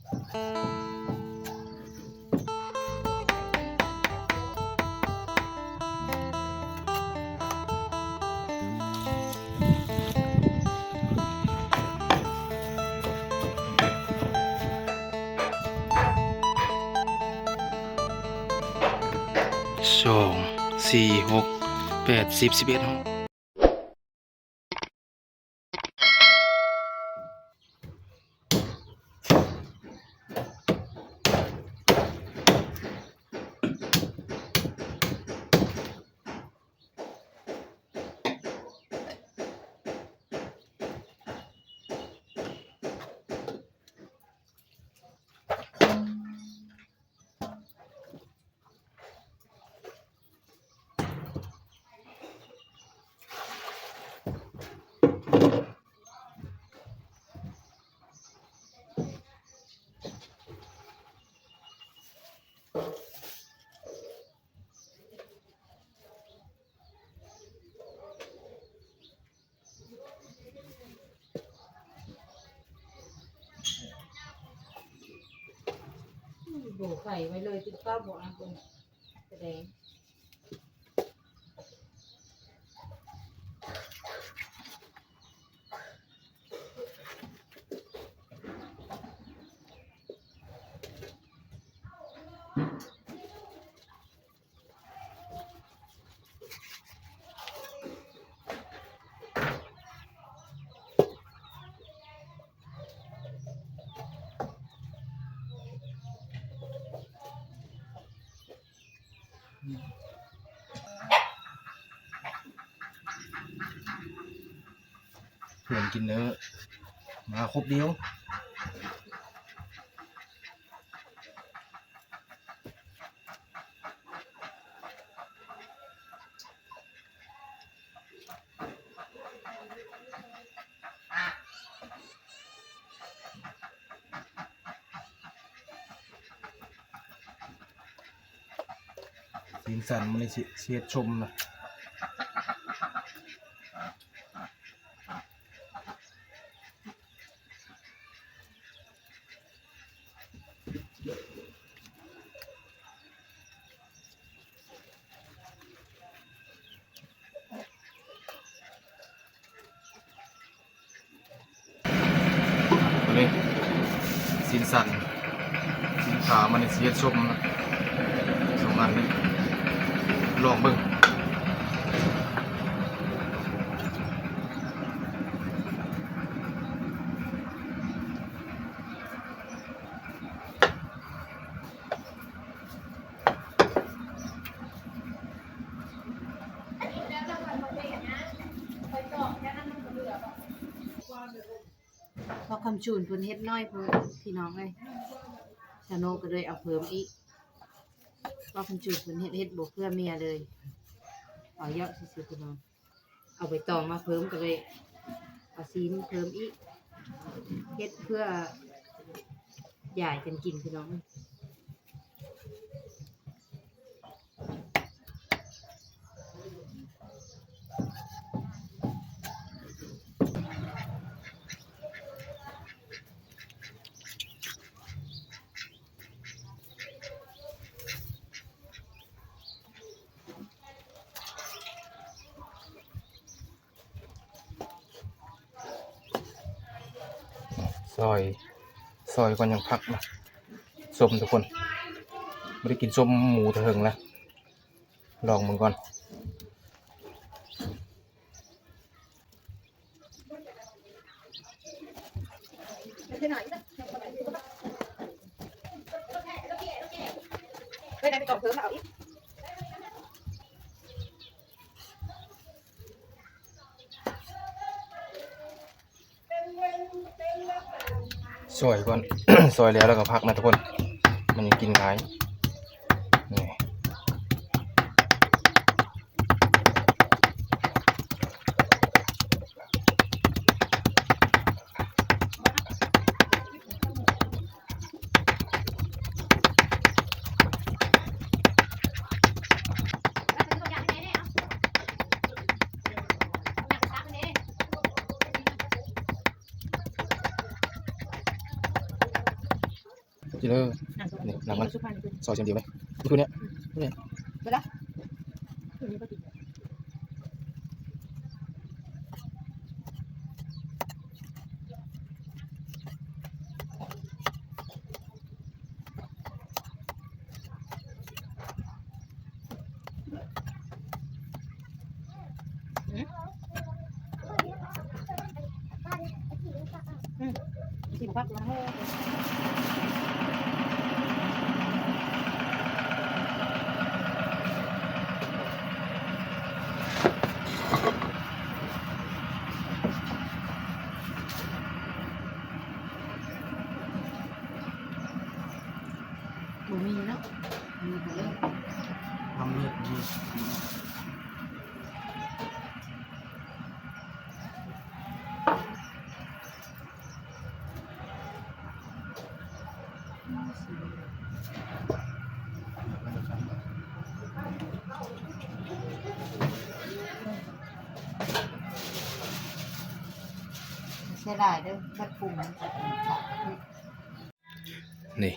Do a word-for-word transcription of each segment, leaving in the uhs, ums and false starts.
สอง สี่ หก แปด สิบ สิบเอ็ด ห้อง โบกไข่ไว้เลย ติ๊กต๊อกบอกอ่ะ เบิ่ง แสดง เพื่อนกินเด้อ มาครบเดียว สีสันมันนี่สิ สิเฮ็ดชมนะ ตัวนี้ สีสัน สีขามันนี่สิเฮ็ดชมนะ สองอันนี้ ลองเบิ่ง เพราะคำจูนเพิ่นเฮ็ดน้อยโพดพี่น้องเอ้ย สาวโนก็เลยเอาเพิ่มอีก เพราะคำจูนเพิ่นเฮ็ด เฮ็ดบ่เพื่อเมียเลย เอาเยอะซื่อๆพี่น้อง เอาใบตองมาเพิ่มก็เลย เอาซีนเพิ่มอีก เฮ็ดเพื่อ ยายกันกินพี่น้อง ซอย ซอยก่อนยังพักนะ ส้มทุกคน บ่ได้กินส้มหมูแต่เฮิงแล้ว ลองเบิ่งก่อน ซอยก่อน ซอยแล้ว แล้วก็พักนะทุกคน มันยังกินง่าย นี่ กินเลย หนังสด นี่หนังมัน สุพรรณคือ ซอยเส้นเดียวไหม นี่คือเนี้ย อืม เนี่ย เวลา อืม อืม สิบพักแล้ว บ่มีเนาะ มีแต่เลือด ทำเลือด มี เสียดายเด้อ บัดปรุงมันจะเป็นผัก นี่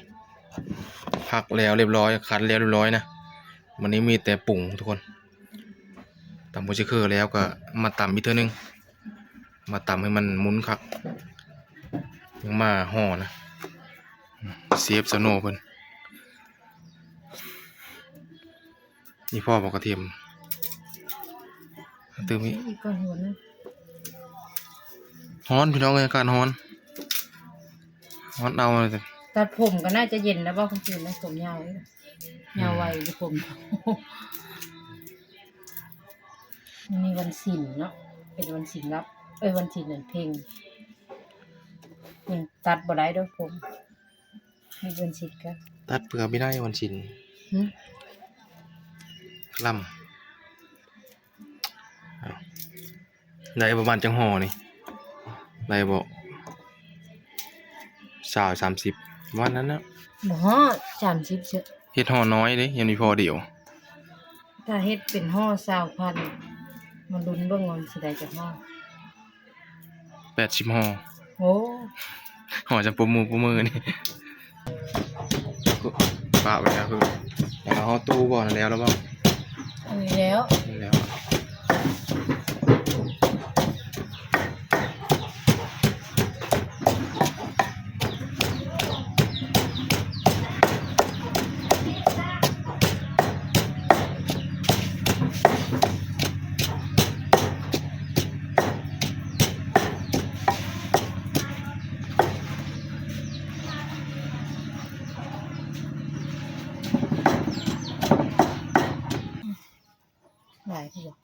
ผักแล้วเรียบร้อย คั้นแล้วเรียบร้อยนะ วันนี้มีแต่ปรุงทุกคน ตำหัวไชเคิลแล้วก็มาตำอีกเทื่อนึง มาตำให้มันมุนคัก ยังมาห่อนะ เชฟสโนว์เพิ่น นี่พ่อบอกกระเทียม ตื่มอีก อีกก้อนหัวนึง ฮ้อนพี่น้องเอ้ย อากาศฮ้อน ฮ้อนเอาเลย ตัดผมก็น่าจะเย็นแล้วบ่ คนอื่นนะ ผมยาวอยู่ ยาวไวอยู่ผม วันนี้วันศีลเนาะ เป็นวันศีลรับ เอ้ย วันศีลนั่นเพ็ง มันตัดบ่ได้เด้อผม มีวันศีลก็ ตัดเพื่อไม่ได้วันศีล หึ ลำ เอา ได้ประมาณจังห่อนี่ ได้บ่ ซาว สามสิบ ประมาณนั้นนะ บ่ฮอด สามสิบ เสีย เฮ็ดห่อน้อยเด้ ยังมีพอเดียว ถ้าเฮ็ดเป็นห่อ ซาวพัน มาลุ้นเบิ่งว่ามันสิได้จักห่อ แปดสิบห่อ โอ้ ห่อจะปูมือปูมือนี่ ปะไว้แล้วคือ แล้วเอาตู้บ่อนแล้วแล้วบ่ อันนี้แล้ว นี่แล้ว หลายทีเดียว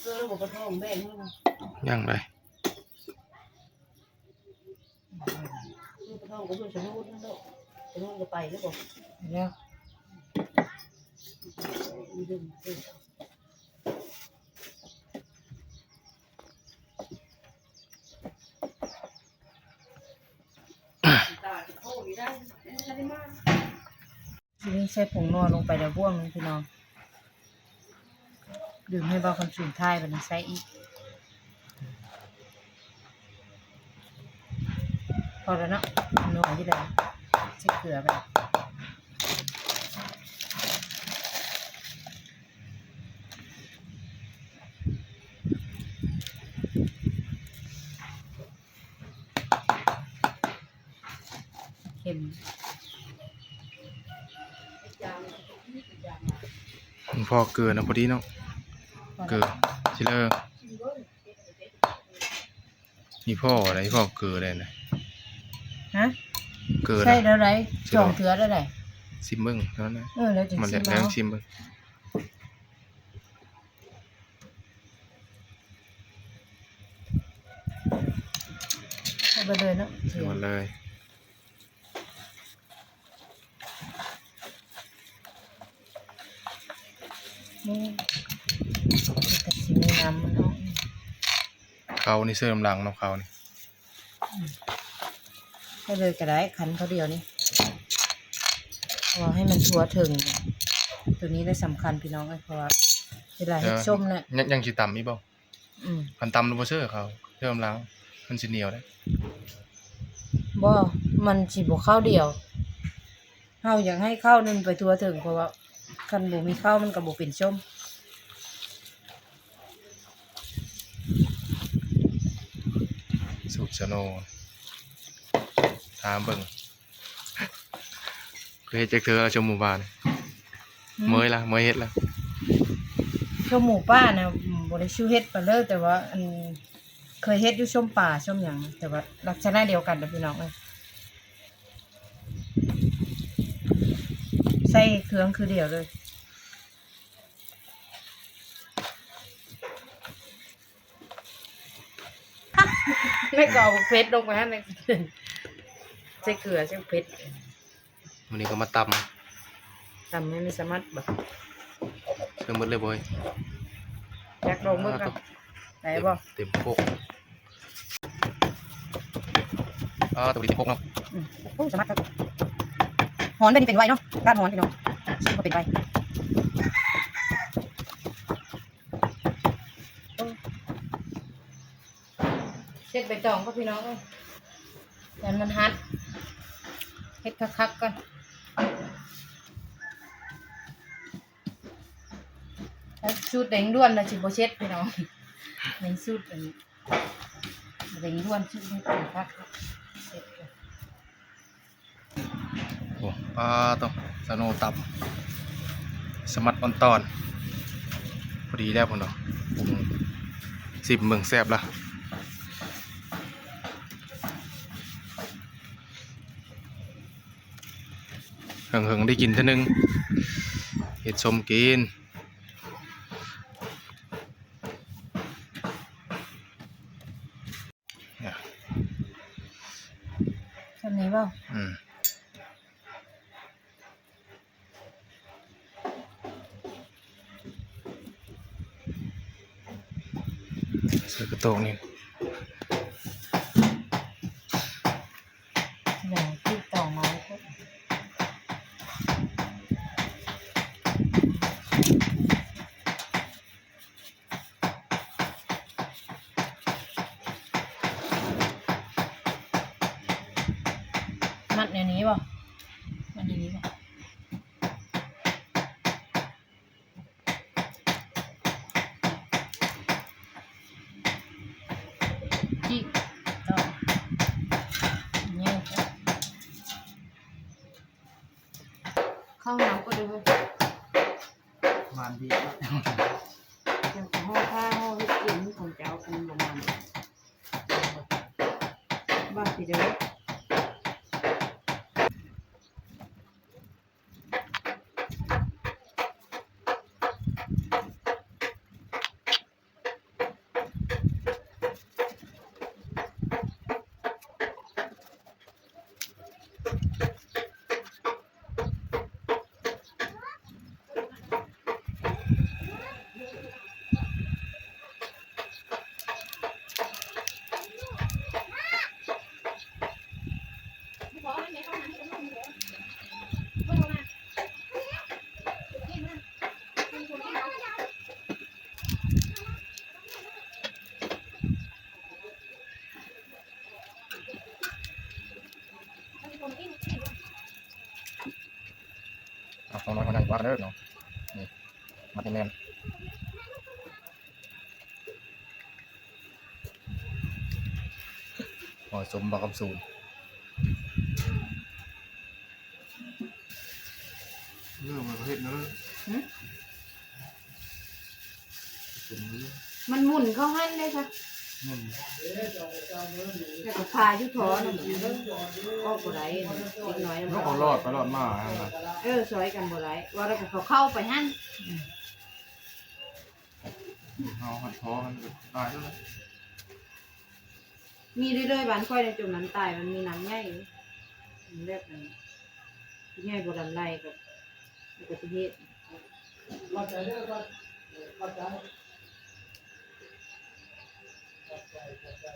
เออ บ่กระทงแบ่งให้มัน ย่างได คือปะทองก็คือสนุกนั่นเนาะ สนุกก็ไปแล้วบ่ แล้ว ทีนี้ใส่ผงนัวลงไปแล้วบ้วงหนึ่งพี่น้อง ดื่มให้เบาความสูนท้ายไปนะใส่อีก พอแล้วเนาะ นัวที่แล้วใส่เกลือไป เค็ม มันพอเกลือนะ พอดีเนาะ พอแล้ว เกลือ ชิเลอร์ อีพ่ออะไร อีพ่อเกลืออะไรนะ ฮะ เกลือนะ ใส่แล้วไร ใส่แล้ว สองเทื่อแล้วไร ซิมเบิ่งเท่านั้นนะ เออ แล้วจึง มันแหละ ซิมเอา แล้วชิมเบิ่ง ใส่ไปเลยเนาะ ใส่หมดเลย นี่ มันก็สิมีน้ำมันออก เขานี่เสริมหลังเนาะ เขานี่ อืม ใส่เลยก็ได้ คั้นเขาเดียวนี่ พอให้มันทั่วถึง ตัวนี้ได้สำคัญพี่น้องเอ้ย เพราะว่าเวลาเฮ็ด เออ ส้มเนี่ย ยัง ยังสิตำอีกบ่ อืม คันตำแล้วบ่เชื่อเขา เชื่อมหลัง มันสิเหนียวเด้ บ่ มันสิบ่เข้าเดียว เฮาอยากให้เข้านั่นไปทั่วถึง เพราะว่าคันบ่มีเข้ามันก็บ่เป็นส้ม สูตรสโนว์ ถามเบิ่ง เคยเฮ็ดจักเทื่อส้มหมูป่านี่ อืม เมยล่ะ เมยเฮ็ดล่ะ ส้มหมูป่าน่ะ อืม บ่ได้สู้เฮ็ดปานใด แต่ว่าอัน เคยเฮ็ดอยู่ส้มปลาส้มหยัง แต่ว่าลักษณะเดียวกันเด้อพี่น้องเอ้ย ใส่เครื่องคือเดียวเลย แม่ก็เอาเผ็ดลงไปให้แม่ ใส่เกลือ ใส่เผ็ด มื้อนี้ก็มาตำ ตำให้มันสะมัดบ่ ใส่หมดเลยบ่อย อยากลองเบิ่งกัน อ่า ได้บ่ เต็ม เต็มโคก อ่า ตัวนี้เต็มโคกเนาะ อืม โอ้ สะมัดครับ ฮ้อนแบบนี้เป็นไวเนาะ อากาศฮ้อนพี่น้อง สิบ่เป็นไว เช็ดใบตองก็พี่น้องเอ้ย ยันมันหัด เฮ็ดคักๆก่อน แล้วสูตรเร่งด่วนนะสิบ่เช็ดพี่น้อง เร่งสูตรอันนี้ เร่งด่วนสูตรเฮ็ดคักๆ เช็ดก่อน โอ้ ปลาต้องสโนตับ สมัดอ่อนตอน พอดีแล้วพุ่นเนาะ ปรุง ซิมเบิ่งแซ่บละ เหิงๆได้กินเทื่อนึง เฮ็ดส้มกิน เนี่ย แบบนี้บ่ อืม ใส่กระโตกนี่ อย่างที่ต่อไม้พวก มัดแนวนี้บ่ มัดแนวนี้บ่ จิกต่อ นี่ เข้าน้ำก็ได้เว้ย มันดีเนาะ เดี๋ยวห่อผ้าห่อเฮ็ดกินของเจ้ากันประมาณ บ้าไปเด้อเอาของน้อยของใหญ่ว่ากันเด้อเนาะ นี่ มัดแน่นๆ หอยสมบักคำสูน เรื่องมันก็เฮ็ดนะ หึ มันหมุนเข้าหั่นเลยค่ะ หมุน แล้วก็พาอยู่ท้อนั่นน่ะ ออกบ่ได้ เด็กน้อยมัน แล้วก็รอดไปรอดมาหั่นน่ะ เออ ซอยกันบ่ได้ ว่าแล้วก็เขาเข้าไปหั่น อืม เฮาหั่นท้อมันก็ตายแล้วนะ มีเรื่อยๆ บ้านข้อยในจุดนั้นตาย มันมีน้ำใหญ่อยู่ มันแบบนั้น ที่ใหญ่บ่ดำไรกับอุบัติเหตุ เข้าใจเด้อ เข้าใจ เข้าใจ เข้าใจ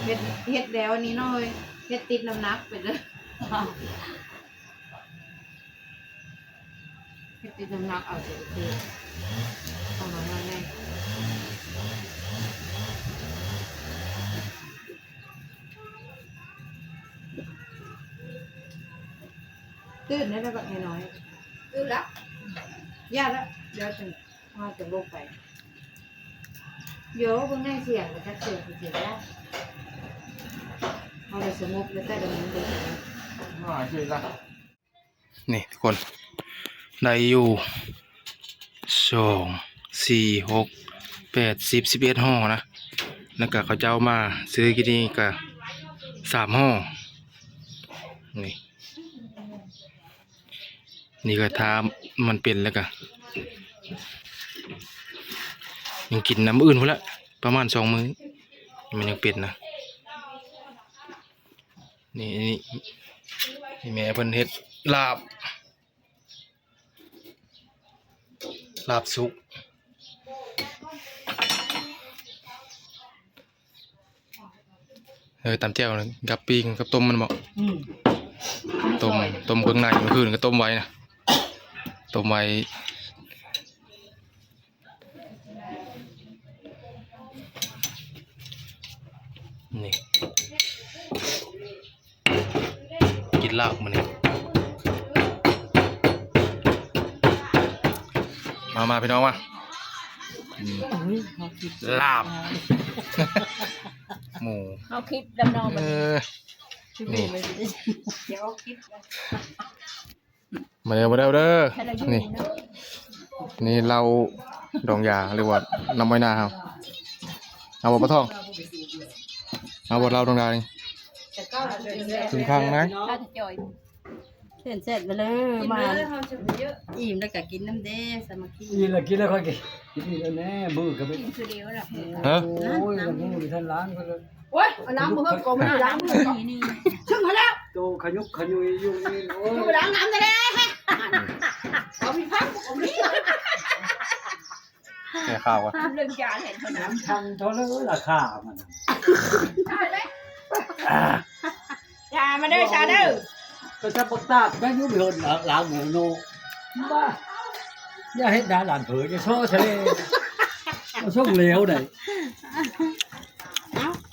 เฮ็ด เฮ็ดแล้วนี่เนาะเฮ้ย เฮ็ดติดน้ำหนักไปเลย เฮ็ดติดน้ำหนักเอาเสียทีเอามาให้แม่ ตื่นได้แล้วบักน้อยๆ ตื่นแล้ว ย่าแล้ว เดี๋ยวจะ เราจะลงไป เดี๋ยวเบิ่งในเสียงก็จะเสียงก็เสียงได้ เอาเลยสงบแล้วแต่เดี๋ยวมันเบิ่ง อ่า เสียงละ นี่ทุกคน ได้อยู่ สอง สี่ หก แปด สิบ สิบเอ็ด ห่อนะ แล้วก็เขาเจ้ามาซื้อกินนี่ก็ สาม ห่อ นี่ นี่ก็ถ้ามันเป็นแล้วก็ ยังกินน้ำอื่นพุ้นละ ประมาณสองมื้อ มันยังเป็นนะ นี่ นี่ นี่แม่เพิ่นเฮ็ดลาบ ลาบสุก เออ ตำแจ่วนะ กับปิ้ง กับต้มมันบ่ อืม ต้ม ต้มเครื่องใน เมื่อคืนก็ต้มไว้นะ ต้มไว้ นี่ กินลาบมื้อนี้ มา มา พี่น้องมา อืม อุ้ย เอาคลิป ลาบ หมู เอาคลิปดำเนา เออ นี่ เดี๋ยวเอาคลิป มาเด้อ มาเด้อ เด้อ นี่ นี่เหล้าดองยา หรือว่าน้ำอ้อยนาเฮา เอาบ่ปะทอง เอาบ่เหล้าดองยานี่ ถึงครั้งนะ ข้าจะจ่อย เส้นเสร็จไปเลย มา อิ่มแล้วก็กินน้ำเด้ สามัคคี นี่ละกินแล้วค่อยกิน กินอีกแล้วแน่ มื้อก็ไป กินคือเดียวละ ฮะ โอ้ย แล้วมื้อท่านล้างไปเลย โอ้ย เอาน้ำมาเพิ่มกองมันล้างมือก่อน นี่ นี่ ชึ่งมาแล้ว โตขยุกขยุยอยู่นี่ โอ้ย อยู่ไปล้างน้ำได้แล้ว เอาพี่พักผมนี่ แก้ข่าวก่อน เรื่องจานเห็นคนนั้น น้ำทางเท่าไรราคามัน ได้ไหม อ่า อย่ามาเด้อ ชาเด้อ ก็จะบักตาดแม่งอยู่เหินหลังหลังหมูโน บ้า อย่าเฮ็ดหน้าหลานเผย อย่าโซ่ทะเล เอาช่วงเหลวหน่อย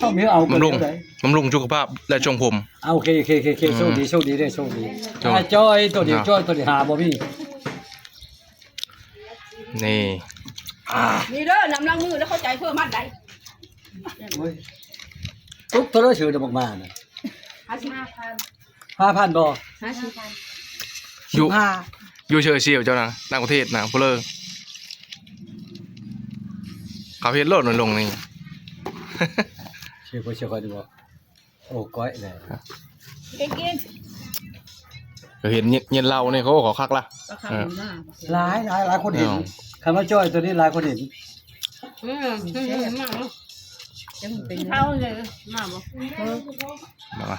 ต้องมีเอากัน บำรุง เท่าไหร่ บำรุงสุขภาพและทรงผม อ่า โอเค โอเค โอเค โอเค อืม โชคดี โชคดีเด้อ โชคดี โชค อ่า จ้อยตัวเดียว อ่า จ้อยตัวเดียว หาบ่มี นี่ อ่า นี่เด้อ น้ำล้างมือแล้วเข้าใจเพิ่มมัดใด โอ้ย ตุ๊กตัวละเสือจะบอกมาน่ะ ห้าสิบห้าพัน ห้าพันบ่ ห้าสิบพัน อยู่ ห้า อยู่เฉยเสียวเจ้านะ ต่างประเทศนะ พวกเลิก เขาเฮ็ดโลดมันลงนี่ เสียไปเสียไปดีบ่ โอ้ ก้อยเลย กิน กิน ก็เห็นเย็น เย็นเหล้านี่เขาขอคักละ ก็คัก เออ อยู่นะ หลาย หลาย หลายคนเห็น อ้าว คำว่าจ้อยตัวนี้หลายคนเห็น อืม อืม อืม มากเนาะ จะมันเป็น เข้าเลย มาบ่ มา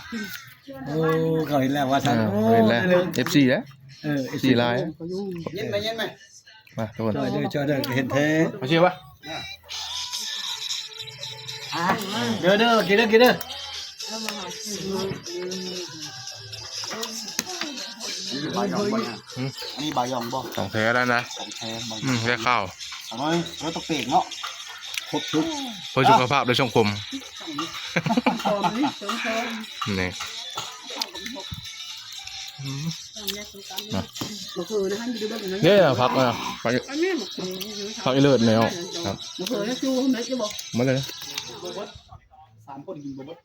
โอ้ เขาเห็นแล้วว่าซั่น เออ โอ้ เห็นแล้ว เออ เอฟซี แล้ว เออ เอฟซี สี่ลาย เย็นไหม เย็นไหม มาทุกคน จ้อยเด้อ จ้อยเด้อ เห็นแท้ มาชิมปะ อ่ะ เด้อ เด้อ กินเด้อ กินเด้อ อันนี้บายองบ่เนี่ย หืม อันนี้บายองบ่ ของแท้แล้วนะ ของแท้บายอง อืม ได้ข้าว เอาไว้ ไว้ตะเปกเนาะ ครบชุด เพื่อสุขภาพและสังคม หอมนี่ หอมๆ นี่ อืม นะ มะเขือนะคะ อยู่เบิ่งนะ เนี่ยผักนะ ผัก อันนี้มะเขือ ผักอีเลิศเนี่ยครับ มะเขือเนี่ยชูเม็ดจะบอก มาเลย สามคนกินบ่เบิด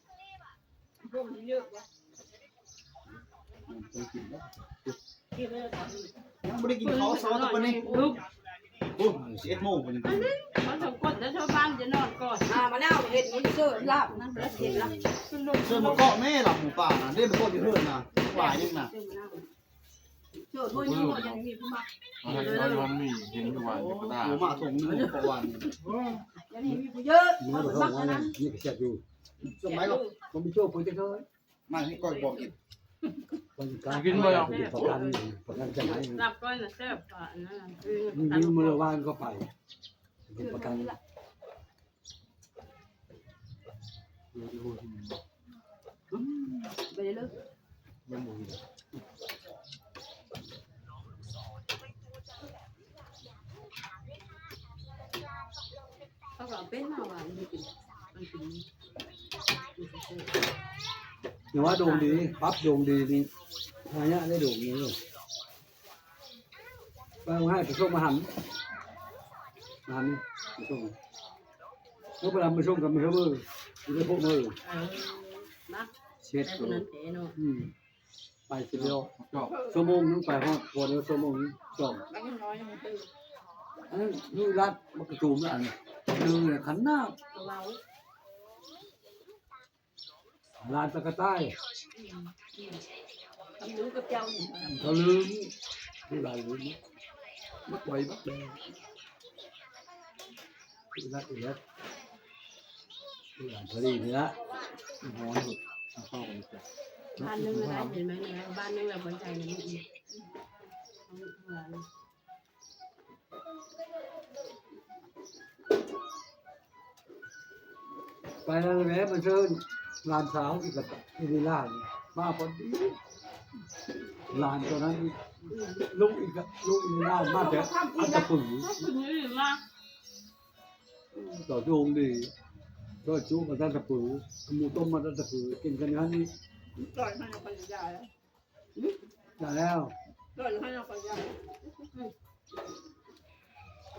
ยังบ่ได้กินข้าวเช้าแต่ปานนี้ ลูก โอ้ย สิบเอ็ดโมงปานนี้ เขาสองคนแล้วชาวบ้านจะนอนก่อน อ่า มาแล้ว เห็ดมันเจอลาบนั่นแล้วเห็ดละ เชิญมาเกาะแม่ล่ะ หมูป่าน่ะ เล่นมาเกาะอยู่เฮือนน่ะ หลายยังน่ะ เจอด้วยนี่ยังมีผู้มา อันนั้นมันมีเห็นอยู่ว่าอยู่กระดาษ หมูมาถุงหนึ่งเมื่อวาน ยังมีผู้เยอะ เนื้อมันก็ว่านั่น นี่ก็แซ่บอยู่ ช่วงไหนก็ ผมไปช่วยผมจะเคย มาให้ก้อยบอกกิน กินบ่ล่ะ ประกัน ประกันจะไหน ลาบก้อยน่ะแซ่บกว่าอันนั้นน่ะ อืม มีมื้อละวันก็ไป ประกัน ไปเลย ยังบ่มีเลย เขาก็เอาเป็นมาว่ามันกิน มันกิน แต่ว่าดวงดีปั๊บดวงดีนี่หายากได้ดวงนี้เลยไปเอาให้ไปส่งมาหันมาหันนี่ไปส่งเมื่อเวลาไปส่งกับมือเบอร์อยู่ในพวกมือ เออนะ เช็ด แต่ค ตัวน นั้นเตะเนาะ อืมไปทีเดียว จอบ ชั่วโมงนึงไปฮอดพอเดียวชั่วโมงนึงจอง แล้วยังน้อยยังไม่ตื่น อันนี้นี่รัดมันกระตูมแล้วอันนี้คือเนี่ยขันหน้า เรา ลานตะกะใต้ ทำรู้กับเจ้าอยู่ เขาลืมที่ลานลืมมาปล่อยบักแดงที่รัดอีกแล้วที่ลานทะเลนี่ละ หอนหลุดเอาเข้ากันจ้ะ บ้านนึงแล้วเห็นไหมเนี่ยบ้านนึงแล้วคนใจเนี่ยมันอีก ไปแล้วแม่มันเชิญหลานสาวอีกกับอีนี่หลานมาพอดีหลานตัวนั้นอีกลูกอีกกับลูกอีนี่หลานมาจากอัตตปือ ก็คือนี่มา ต่อดวงดีก็จุมาตั้งตะปือหมูต้มมาตั้งตะปือกินกันอย่างนี้ ก่อนมันเอาไปยาแล้ว ได้แล้ว ก่อนมันเอาไปยา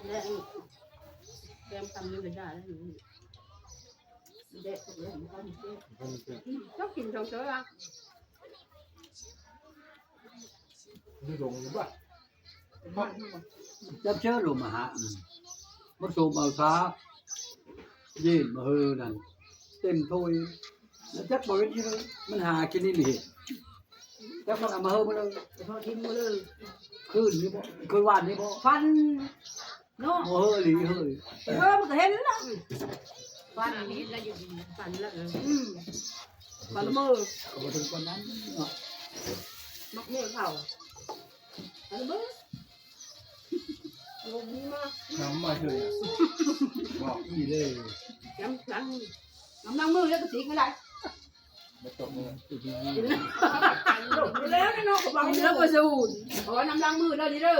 แล้วเตรียมทำนี่ไปได้แล้วเด็กเด็ก ท่านเจ้า ชอบกินชงเชื้อ ดูดงหรือเปล่า จับเชื้อลงมาหาอืมมาโสมเอาซาเย็นมาเฮือนั่นเต็มถ้วยแล้วจักบ่เป็นที่เลยมันหากินนี่นี่จักมันเอามาเฮือมาเลย พอทิ้งมาเลย คืนนี้บ่คืนวานนี้บ่ ฟันเนาะ บ่เฮือหรือเฮือ เออมันก็เห็นแล้วฟันนี้แล้วอยู่ดีฟันแล้วเอออืมฟันละเมอ ก็บ่ถึงปานนั้นเนาะ มักเมอเขาฟันละเมอ น้ำมาเฉยบอก นี่เลย น้ำล้างน้ำล้างมือแล้วก็ทิ้งไม่ได้ ไม่ตกเลย แล้วนี่เนาะก็บอกแล้วก็สูดอ๋อน้ำล้างมือแล้วนี่เด้อ